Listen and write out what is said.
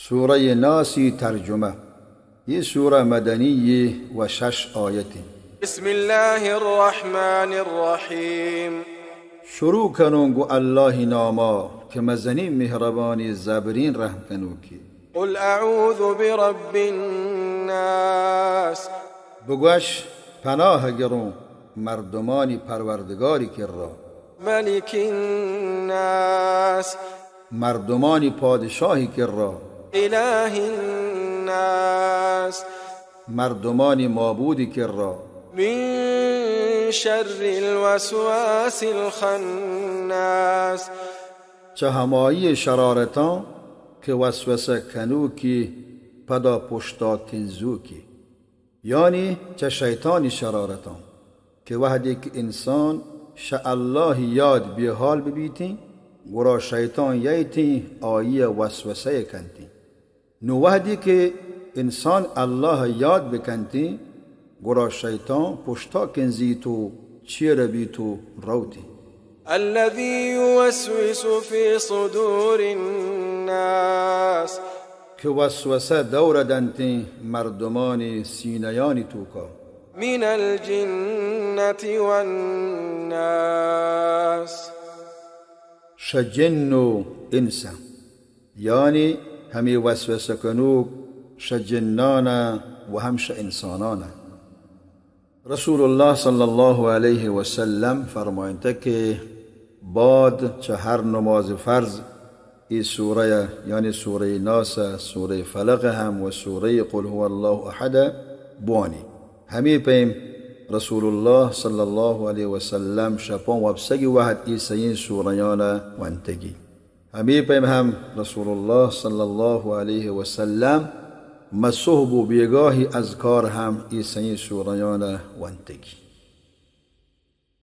سورہ ناسی ترجمہ۔ اے سورہ مدنی یے و شش آیت انت۔ بسم اللہ الرحمن الرحیم۔ شروع کنوں گوں اللہ ناما کہ مزنیں مہربانی زبریں رحم کنوکے۔ قل اعوذ برب الناس۔ بگوش، پناہ گروں مردمانی پروردگاری کرا۔ ملک الناس۔ مردمانی پادشاہی کرا۔ الہ الناس۔ مردمانی معبودی کرا۔ من شر الوسواس الخناس۔ چہ ہمائی شرارتاں کہ وسوسہ کنوکی پدا پشتا کنزوکی۔ یعنی چہ شیطانی شرارتاں کہ وہدے کہ انسان شہ اللہ یاد بیحال ببیتیں، گڑا شیطان ییتیں آئی وسوسہ کنتیں۔ نوں وہدے کہ انسان اللہ یاد بکنتیں، گڑا شیطان پشتا کنزیت و چیر بیت و روتیں۔ الذي يوسوس في صدور الناس۔ کہ وسوسہ دور دنتیں مردمانی سینیانی توکا۔ من الجنة والناس۔ شہ جن و انساں، یعنی ہمے وسوسہ کنوک شہ جنانا و ہم شہ انسانانا۔ رسول اللہ صلی اللہ علیہ وسلم فرمائنتہ کہ بعد چہ ہر نماز فرض اے سورہ، یعنی سورہ ناس، سورہ فلق ہم و سورہ قل هو الله احد بوانی۔ ہمے پیم رسول اللہ صلی اللہ علیہ وسلم شپاں وپسگی وہد اے سئیں سورہانا ونتگی۔ ہمے پیم ہم رسول اللہ صلی اللہ علیہ وسلم مہ صحب و بیگاہی اذکار ہم اے سئیں سورہانا ونتگی۔